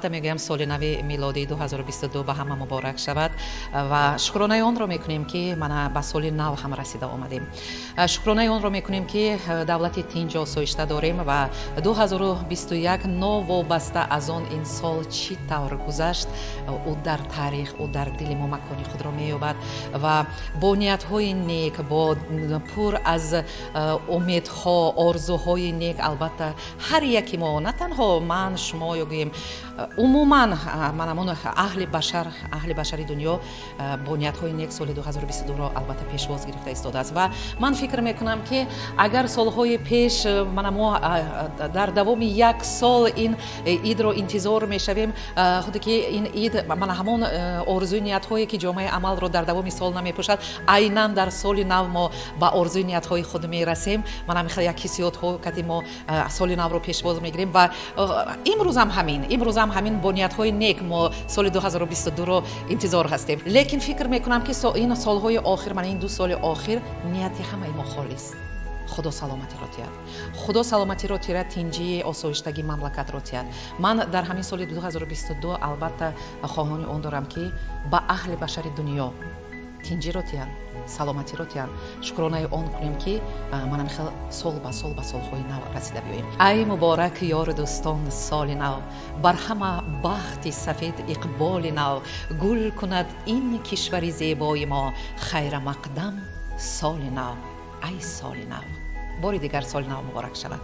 Албатта мегӯям, соли нави милодии 2022 ба ҳама муборак шавад ва шукронаи онро мекунем, ки мана ба соли нав ҳам расида омадем. Шукронаи онро мекунем, ки давлати тинҷ осоишта дорем ва 2021, новобаста аз он ин сол чӣ тавр гузашт, ӯ дар таърих, ӯ дар дили мо макони худро меёбад ва бо ниятҳои нек, бо пур аз умедҳо, орзуҳои нек, албатта, ҳар яки мо, на танҳо ман, шумо ё гӯем умуман манамон аҳли башар, аҳли башари дунё бо ниятҳои нек соли 2022-ро албатта пешвоз гирифта истодааст. Ва ман фикр мекунам, ки агар солҳои пеш мана мо дар давоми як сол ин идро интизор мешавем, худе ки ин ид мана ҳамон орзуи ниятҳое, ки ҷомаи амалро дар давоми сол намепӯшад, айнан дар соли нав мо ба орзуи ниятҳои худ мерасем. Мана михел як ҳиссиётҳо кати мо соли навро пешвоз мегирем ва имрӯзам ҳамин, имрӯзам ҳамин бо ниятҳои нек мо соли 2022-ро интизор ҳастем. Лекин фикр мекунам, ки ин солҳои охир, мана ин 2 соли охир, нияти ҳамаи мо холист. Худо саломатиро тиҳад, Худо саломатиро тиҳад, тинҷии осоиштагии мамлакатро тиҳад. Ман дар ҳамин соли 2022 албатта хоҳони он дорам, ки ба аҳли башари дунё тинҷиро тиҳанд, саломатиро тиҳанд. Шукронаи он кунем, ки манам хел сол ба сол ба солҳои нав расида биёем. Ай муборак, ёру дӯстон, соли нав, бар ҳама бахти сафед, иқболи нав гул кунад ин кишвари зебои мо. Хайрамақдам, соли нав, ай соли нав! Бори дигар соли нав муборак шавад.